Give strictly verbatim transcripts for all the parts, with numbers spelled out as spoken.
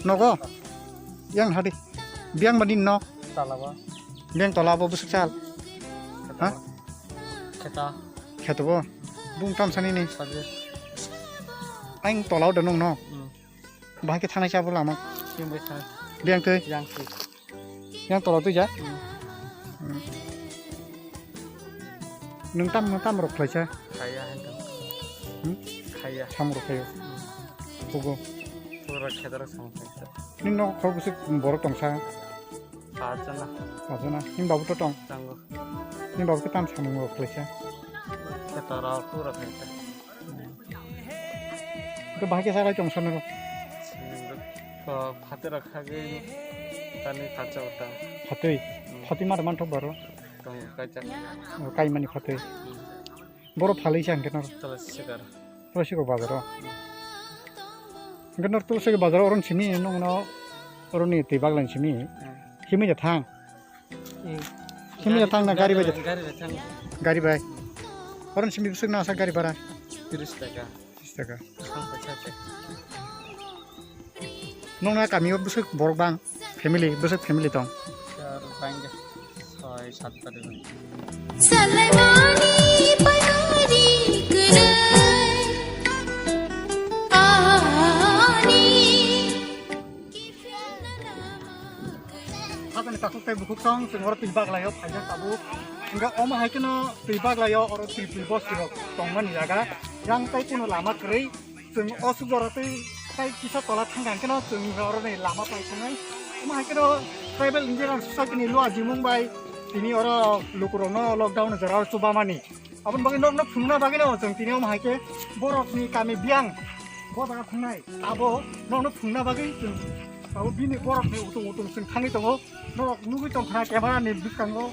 Nogo? Yang hadi. Biang bani no? Talaba. Biang tola bo busuk sal. Ha? Kheta. Kheta bo. Bung tam sani ni. Sabi. Aing tola da nung no. Hmm. Bahai ke thanai cha bo lama. Yang bai thang. Biang tui. Yang tui. Yang tola tui ja. Hmm. Hmm. Nung tam, nung tam rok khlai cha. Khaya hai tong. Hmm? Khaya. Sam rok khayo. Hmm. Pugo. Pura khedar sam khlai cha. Nini nok khor busuk borok tong sa. Pajana. Pajana. Nini babu to tong. Tango. Nini babu to tam samung rok khlai cha. Khedar pura khlai cha. Ito bahai khe salai tong sana rok. Phatwi rok khagwi tani khacha uta. Phatwi. Hmm. Phatwi mar man thok baro. Tong kacha. Kai mani phatwi. Hmm. Boro phalwi sa hwnkhe noro. Tala sikar. Tala sikar bazaro. Hwnkhe noro tala sikar bazaro oron simi nung no oroni twi baglain simi. Hmm. Himwi da thang. Hmm. Himwi da thang na gari bai da. Gari bai thang. Gari bai. Oron simi bwswk na sa gari bara. Tris taka. Tris taka. Bwswk bwswk. Nokna kami o bwswk borok bang family, bwswk family tong? Sir, bang de soi sat ta de bang. Salaimani panari kurai ani. Hakani takhuk tei bukhuk tong, chwng oro twi baglaio phaijak tabuk. Hwnkhe omo hai kheno twi baglaio oro Tripuri bosti rok tongmani jaga. Yang tei kuno lama kwrwi. Chwng o suk jora tei tai kisa tola thang kha, hwnkhe no chwng oro ni lama pai thangwi. Omo hai kheno tribal engineer society ni luajimung bai tini oro lukurokno lockdown ni jora o chubamani. Aboni bagwi nokno phunukna bagwi no chwng tini omo hai khe borokni kami biyang bo jaga thangnai. Abo nokno phunukna bagwi chwng abo bini borokni utung utung chwng thangwi tongo. Norok nugwi tongkha camera ni bwskango.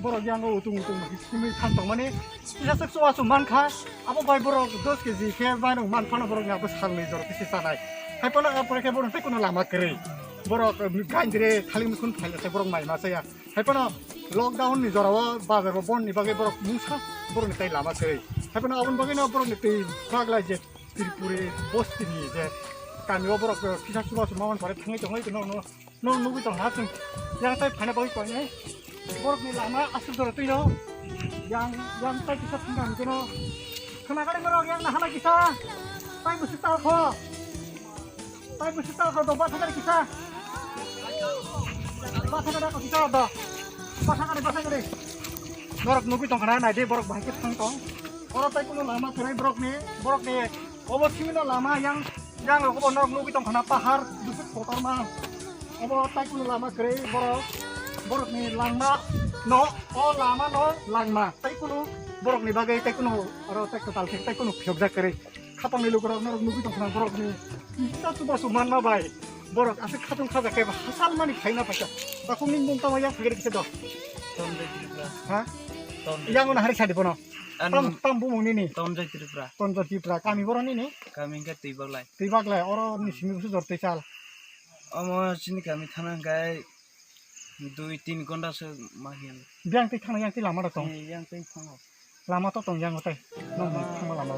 Borok yango utung utung simi thang tongmani. Kisa swk chubachu mankha. Abo bai borok dos keji khe mairung manphano borok ni abo salni jora kisi chanai. Haiphano abo khe borok tei kuno lama kwrwi. Borok, eh, gaindire thali mukhun phaila se borok mai ma chaya. Haiphano lockdown ni jorao bazar bo bon ni bagwi borok mungsa borok ni tei lama kwrwi. Haiphano aboni bagwi no borok ni tei baglai je Tripuri bosti ni je kami o borok, eh, kisa chubachu mamani pore thangwi tongwi no no. Nong nugwi tong ha chwng. Yang tai phaina bagwi koi nai. Borok ni lama aswk jora twi no. Yang, yang tai kisa thang kha hwnkhe no. Khna kare borok yang nahana kisa. Tai bwswk tal kho. Tai bwswk tal kho do batha kare kisa. Batha kare kisa do. Batha kare, batha kare. Borok nugwi tong khna nai de borok bahai khe thang tong. Oro tai kuno lama kwrwi borok ni, borok ni obo simi no lama yang, yang rok obo norok nugwi tong khna pahar bwswk kotorma. Obo tai kuno lama kwrwi borok, borok ni langma no, o lama no langma. Tai kuno borok ni bagwi tai kuno oro tai kwtal khe tai kuno phiyokjak kwrwi. Khapang ni lukurok norok nugwi tong khna borok ni kisa chubachu manma bai. Borok aswk khatung khajak khe hasal mani khaina phaikha. Takhuk ni mung tamo yang phagir kisa do. Tonjai Tripura. Ha? Tonjai. Yang ono hari sadi bono. Ano tam, tam bumung nini. Tonjai Tripura. Tonjai Tripura. Kami boro nini? Kami hwnkhe Twibaglai. Twibaglai. Oro ni simi busu jor twi sal. Omo chini kami thana hwnkhe dui tin ghonta se ma hiyan. Biyang twi thangna yang twi lama da tong. Eh, yang twi thango. Lama to tong yang tai. Nong thangma lama.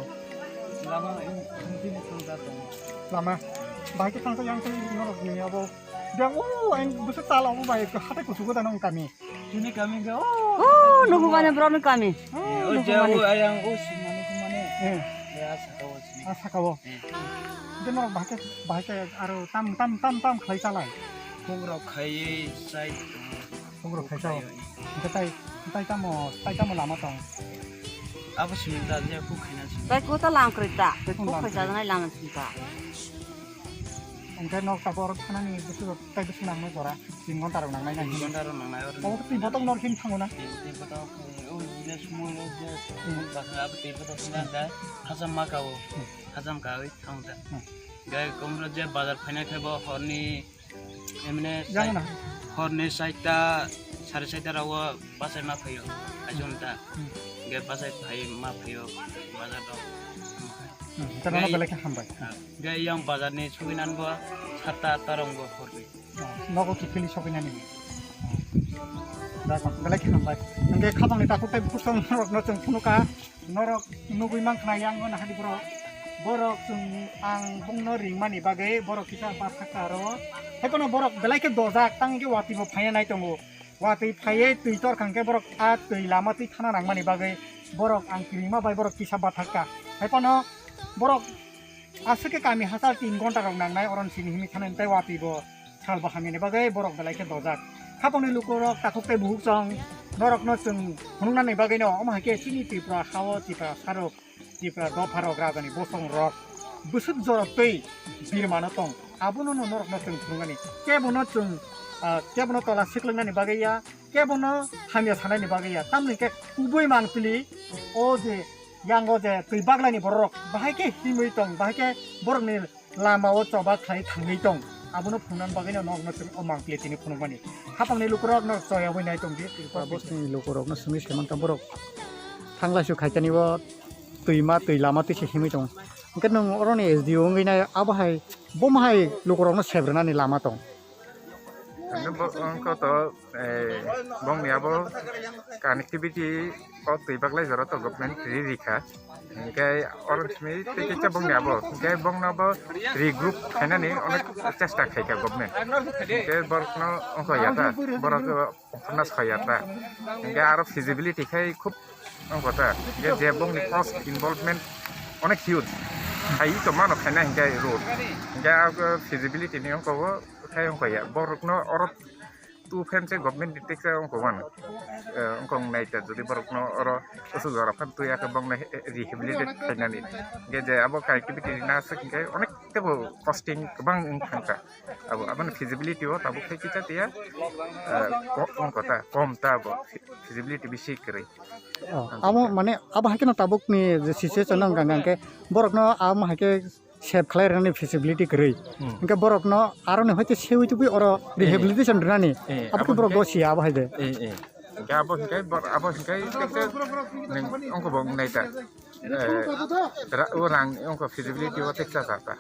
Lama ini ini thangda tong. Lama. Bahai khe thangsa yang twi norok ni abo. Biyang o ang busu tala obo bai hatai kusugo da nong kami. Chini kami ga o. Oh, nugu bana bro ni kami. Oh, o nugu ja bana. O ayang o simani kumane. Eh. Ya sakao sini. Ah, sakao. Eh. Deno bahai khe, bahai khe aro tam, tam, tam, tam khlai chalai. Khungrok khaiwi chai. Khungrok khai chao. Khaiwi. Hingke tai, tai tamo, tai tamo lama tong. Abo sini da je ku khaina sini. Tai kota lang kroi ta. Tai kun lang kroi. Kok khai chalai lama sini ta. Hingke nok ta bor thanani busu tai busu nang jora. Tin ghonta rok nangnai na. Tin ghonta rok nangnai oro. Obo twi botok nor khin thango na. Tin, tin botok, eh, o ile sumo ile je, hmm, bakha abo tin botok sina da, hacham ma kao, hmm, hacham kawi thang da. Hmm. Gai komro je bazar phaina khe bo horni, emne yang sai-, na? Horni saita, sare saita rao bachai ma phaio, ajon ta. Hmm. Gai bachai phai ma phaio, bazar rok. Hmm. Gai, belai khe hambai. Ah, gai yang bazar ni suginan bo satta atta rong bo horni. Nogo kiphilwi sogwinani. Belai khe hambai. Hingke khapangni takhuk tei bukhuk song norokno chwng phunukha. Norok nugwi mankha yang ono hani borok. Borok chwng ang bongno ringmani bagwi borok kisa bathakka aro. Haiphano borok belai khe dojak, tang hwnkhe watwi bo phaiya nai tongo. Watwi phaiwi twi torkha hwnkhe borok a twi lama twi thana nangmani bagwi borok ang kwrwngma bai borok kisa bathakka. Haiphano borok aswk khe kami hachal tin ghonta rok nangnai oron sini himwi thanani tei watwi bo sal bo hamyani bagwi borok belai khe dojak. Khapangni lukurok takhuk tei buhuk chwng norokno chwng phunuknani bagwino omo hai khe chini Tripura hao Tripura sarok Tripura dopharok rajani bosongrok bwswk jorok twi birmano tong. Abono no norokno chwng phunuknani. Kebono chwng, ah, kebono tola siklwngnani bagwi ya, kebono hamya sanaini bagwi ya. Tamni hwnkhe kubui mangpili o je yango je twi baglani bororok bahai khe himwi tong, bahai khe borokni lama o choba khlai thangwi tong. Abono phunuknani bagwino norokno chwng o mangpili tini phunukmani. Khapangni lukurok norok choyabwi nai tongdi. Bosni lukurokno swngwi se mankha borok thanglaisuk khaitani bo twima twi lama twi se himwi tong. Hwnkhe nwng oroni S D O wngwi nai abo hai bomo hai lukurokno sep rwnani lama tong. Hwnkhe bo wngkha to, eh, bongni abo connectivity o twi baglai jora to government ri rikha. Hwnkhe oro simi tei kisa bongni abo. Hwnkhe bongno bo regroup khainani onek chesta khaikha government. Hwnkhe borokno wngkha yata, borok wngkhorna soi yata. Hwnkhe aro feasibility khai khub wngkha ta. Hwnkhe je bongni cost involvement onek huge. Hai to mano khaina hwnkhe road. Hwnkhe abo feasibility ni wngkha o khai wngkha ya. Borokno oro tu phen se government ni teksa wngkha mano. Eh, wngkha wngnai ta jodi borokno oro usuk jora phan tuya khe bongno rehabilitate khainani. Hwnkhe je abo connectivity na aswk hwnkhe onek tebo costing kwbang wng thangkha. Abo, aboni feasibility o tabuk khe kisa tiya, eh, ko-, wngkha ta, kom ta abo, feasibility bisi kwrwi. Oh, abo mane abo hai kheno tabukni je situation wngkha hwnkhe borokno abo hai khe save khlai rwnani feasibility kwrwi. Hmm. Hwnkhe borokno aroni hoite sewi tubui oro Eh. rehabilitation rwnani. Eh, Abo khe abo borok hwnkhe- dosi abo hai de. Eh, eh. Hwnkhe abo hwnkhe bor-, abo hwnkhe teksa nwng wngkha bo wngnai ta. Eh, ra-, o rang wngkha feasibility o teksa sa ta.